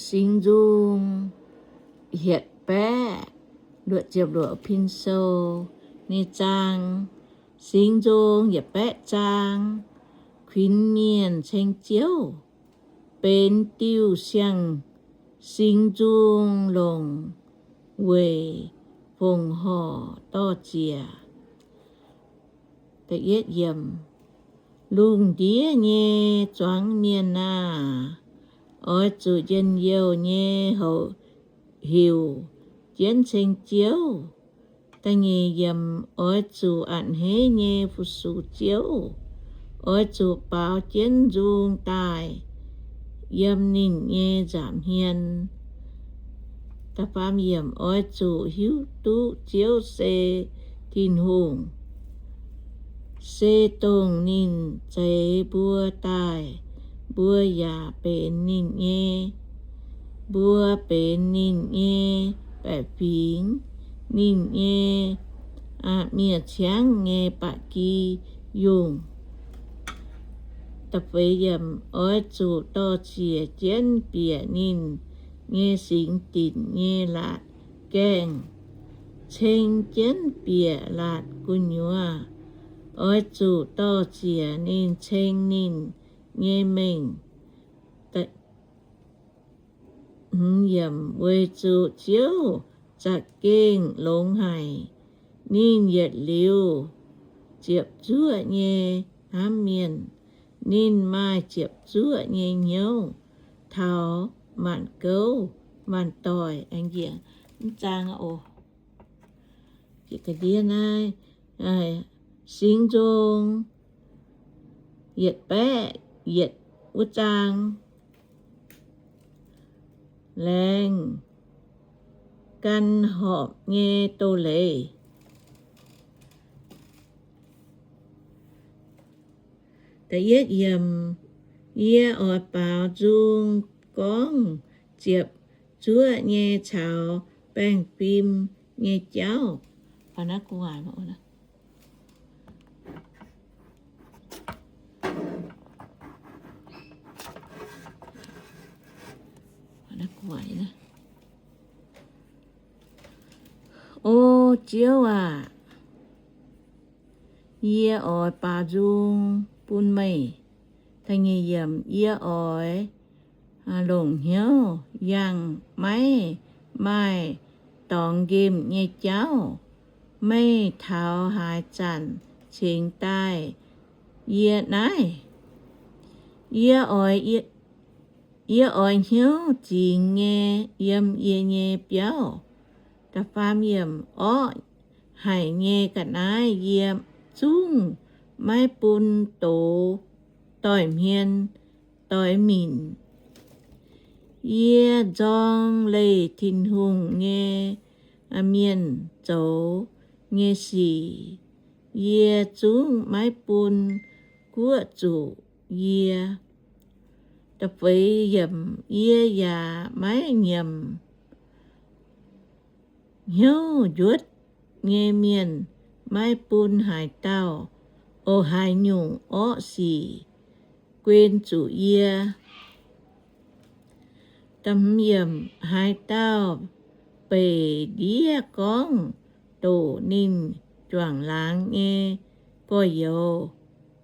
Singx Nzung yietc baeqv luoqc ziepc luoqc pin sou nyei zaang. Singx Nzung yietc baeqv zaang. Kuinx mienh ceng Ziouv, benx diuh siang-singx nzung longc weic fongc horc dorh ziec. Lungh ndiev nyei zuangx mienh aah! Oix zuqc njien-youh nyei houc heuc jienv ceng Ziouv. Oix zuqc a'hneiv nyei fu-sux Ziouv. Oix zuqc baaux jienv nzung daaih yiem ninh nyei nza'hmien. Oix zuqc hiuv duqv Ziouv se Tin-Hungh, se dongh ninh zeix mbuo daaih, mbuo yaac benx ninh nyei. Mbuo benx ninh nyei baeqc fingx, ninh nyei miev-ciangv nyei ba'gi yungh. Oix zuqc dor-ziec jienv bieqc ninh nyei singx dinc nyei laatc gaengh, ceng jienv bieqc laatc gu'nyuoz. Oix zuqc dor-ziec ninh ceng ninh nyei mengh. Weic zuqc Ziouv za'gengh longx haic. Ninh yietc liuz ziepc zuoqv nyei hnamv mienh. Ninh maaih ziepc zuoqv nyei hnyouv taux maanc gouv maanc doic. Singx Nzung yietc baeqv yietc wuov zaang. Laengz gan horpc nyei doz-leiz. Yie oix baaux nzung gorngv ziepc zuoqv nyei caux baengh fim nyei jauv. O Ziouv aac, yie oix baaux nzung bun meih. Yie oix longc hnyouv yangh maiv maaih dorngx nqemh nyei jauv. Meih taux haaix zanc cingx daaih yie naaiv? Yie oix, yie oix hnyouv zingx nyei yiem yie nyei biauv. Orqv haic nyei ga'naaiv yie zungv maiv bun doz doix-hmien doix-minc. Yie nzorng leih Tin-Hungh nyei mienh zoux nyei sic. Yie zungv maiv bun guoqv zuqc yie. Yie yaac maiv nyiemc hnyouv njuotv nyei mienh, maiv bun haaix dauh, o, haaix nyungc orqv sic guen zuqc yie. Haaix dauh beic ndiev gorngv doqc ninh juangc laangz nyei gorx-youz,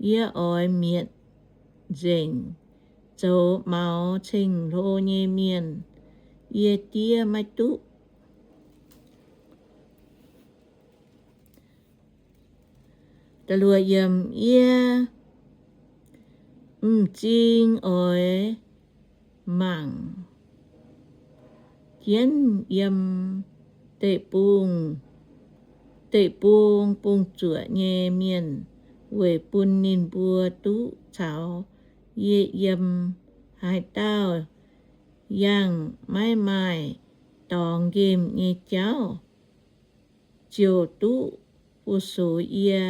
yie oix mietc nzengc zoux maux ceng-hlo nyei mienh. Yie diev maiv duqv. Yie m'zing oix mangc jienv yiem deic-bung, deic-bung bung zuoqc nyei mienh, weic bun ninh mbuo duqv caux yie yiem. Haaix dauh yangh maiv maaih dorngx nqemh nyei jauv ziouc duqv fu-sux yie.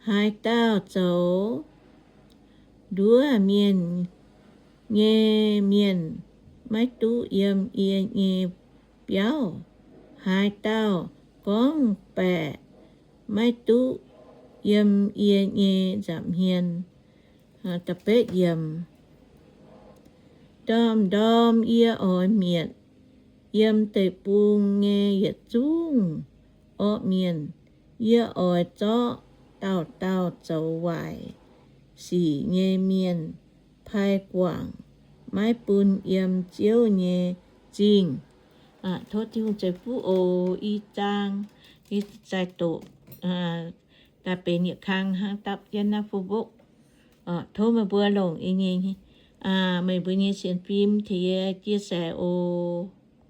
Haaix dauh zoux nduov mienh nyei mienh maiv duqv yiem yie nyei biauv. Haaix dauh gorngv baeqc maiv duqv yiem yie nyei nza'hmien. Da'betv yiemc. Ndorm-ndorm yie oix mietc yiem deic-bung nyei yietc zungv orqv mienh. Yie oix zorqv dauh dauh zoux waaic sic nyei mienh pai guangc, maiv bun yiem Ziouv nyei zingh. Tov Tin-Hungh ceix fuqv oc. I zaang, i zaang doqc daaih benx yietc kang hnangv dapv jienv naaiv fu mbopv. Tov meih mbuo longc i nyei, meih mbuo nyei sienx fim tengx yie chia sẻ oc.